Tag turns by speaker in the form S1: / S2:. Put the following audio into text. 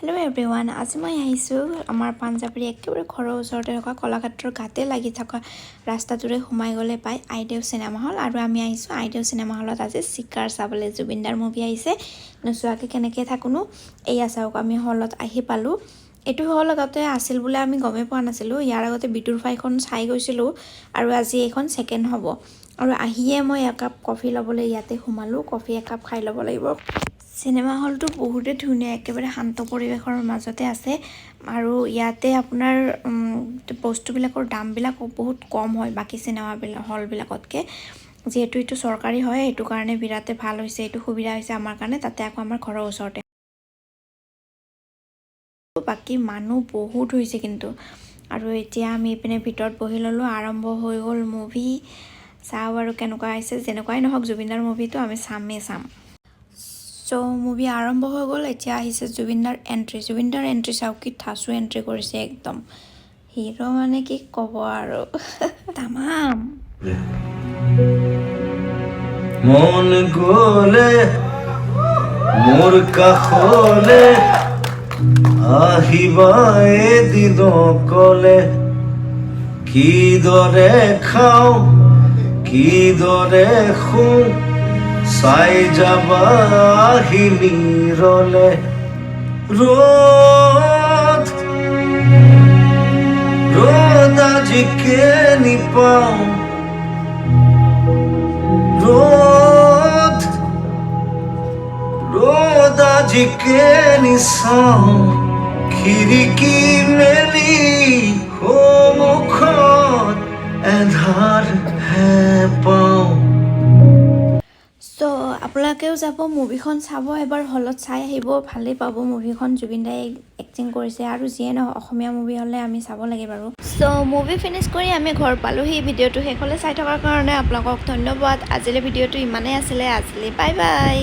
S1: Hello' everyone, আজি মই আহিছোঁ আমাৰ পাঞ্জাবাৰী একেবাৰে ঘৰৰ ওচৰতে থকা, কলাক্ষেত্ৰৰ গাতে লাগি থকা ৰাস্তাটোৰে সোমাই গ'লে পায় আইদেউ চিনেমা হল। আৰু আমি আহিছোঁ আইদেউ চিনেমা হলত আজি চিকাৰ চাবলৈ। জুবিনদাৰ মুভি আহিছে, নোচোৱাকৈ কেনেকৈ থাকোঁনো? এয়া চাওক, আমি হলত আহি পালোঁ। এইটো হল আগতে আছিল বোলে, আমি গমেই পোৱা নাছিলোঁ। ইয়াৰ আগতে বিদুৰ ভাইখন চাই গৈছিলোঁ আৰু আজি এইখন ছেকেণ্ড হ'ব। আৰু আহিয়ে মই একাপ কফি ল'বলৈ ইয়াতে সোমালোঁ। কফি একাপ খাই ল'ব লাগিব। চিনেমা হলটো বহুতেই ধুনীয়া, একেবাৰে শান্ত পৰিৱেশৰ মাজতে আছে। আৰু ইয়াতে আপোনাৰ বস্তুবিলাকৰ দামবিলাক বহুত কম হয় বাকী চিনেমাবিলাক হলবিলাকতকৈ। যিহেতু এইটো চৰকাৰী হয়, সেইটো কাৰণে বিৰাটে ভাল হৈছে, এইটো সুবিধা হৈছে আমাৰ কাৰণে। তাতে আকৌ আমাৰ ঘৰৰ ওচৰতে। বাকী মানুহ বহুত হৈছে কিন্তু। আৰু এতিয়া আমি ইপিনে ভিতৰত বহি ল'লোঁ, আৰম্ভ হৈ গ'ল মুভি। চাওঁ আৰু কেনেকুৱা আহিছে। যেনেকুৱাই নহওক, জুবিনদাৰ মুভিটো আমি চামেই চাম। চ' মুভি আৰম্ভ হৈ গ'ল। এতিয়া আহিছে জুবিনদাৰ এণ্ট্ৰি। জুবিনদাৰ এণ্ট্ৰি চাওক, কি ঠাচু এণ্ট্ৰি কৰিছে, একদম হিৰ' মানে কি ক'ব আৰু, তামাম।
S2: মন গলে মোৰ কাষলে আহিবা এদিন অকলে। কিদৰে খাওঁ, কিদৰে শুওঁ, চাই যাবা আহি নিৰলে। ৰ'দ, ৰ'দ আজি কেনি পাওঁ, ৰ'দ, ৰ'দ আজি কেনি চাওঁ। খিৰিকী মেলি সন্মুখত এন্ধাৰ হে পাওঁ।
S1: চ' আপোনালোকেও যাব, মুভিখন চাব, এবাৰ হলত চাই আহিব, ভালেই পাব মুভিখন। জুবিন দাই এক্টিং কৰিছে আৰু যিয়ে নহওক, অসমীয়া মুভি হ'লে আমি চাব লাগে বাৰু। চ' মুভি ফিনিছ কৰি আমি ঘৰ পালোহি। ভিডিঅ'টো শেষলৈ চাই থকাৰ কাৰণে আপোনালোকক ধন্যবাদ। আজিলৈ ভিডিঅ'টো ইমানেই আছিলে। আজিলৈ বাই বাই।